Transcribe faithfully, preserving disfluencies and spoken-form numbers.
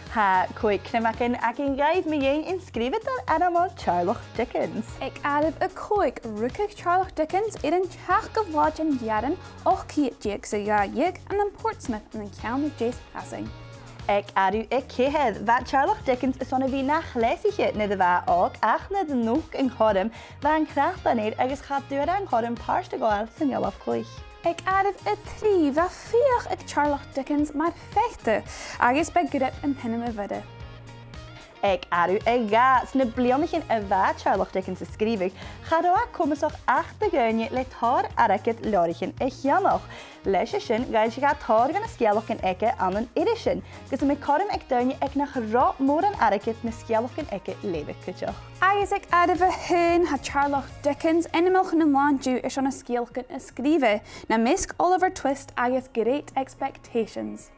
Tha còig cnuimheagan againn dhuibh mu dheidhinn an sgrìobhadair ainmeil Teàrlach Dickens. Aig àireamh a còig, rugadh Teàrlach Dickens air an t-seachdamh latha dhen Fheabhra, ochd ceud deug 's a dhà dheug, ann am Portsmouth ann an Ceann a Deas Shasainn. Aig àireamh a ceithir, bha Teàrlach Dickens airson a bhith na chleasaiche nuair a bha e òg, ach nuair a nochd an cothrom, bha an cnatan air agus cha d' fhuair e an cothrom pàirt a ghabhail san Ollamh Cluich. Aig àireamh a trì, bha fiach aig Teàrlach Dickens mar pheata, agus b' e Grip an t-ainm a bh' air. Aig àireamh a dhà, sna bliadhnaichean a bha Teàrlach Dickens a' sgrìobhadh, cha robh e comasach ach do dhaoine le tòrr airgid leabhraichean a cheannach. Leis a sin, dh'fhoillsich e tòrr de na sgeulachdan aige ann an irisean, gus am biodh cothrom aig daoine aig nach robh mòran airgid na sgeulachdan aige leughadh cuideachd. Agus aig àireamh a h-aon, tha Teàrlach Dickens ainmeil chun an latha an-diugh airson na sgeulachdan a sgrìobh e, nam measg Oliver Twist agus Great Expectations.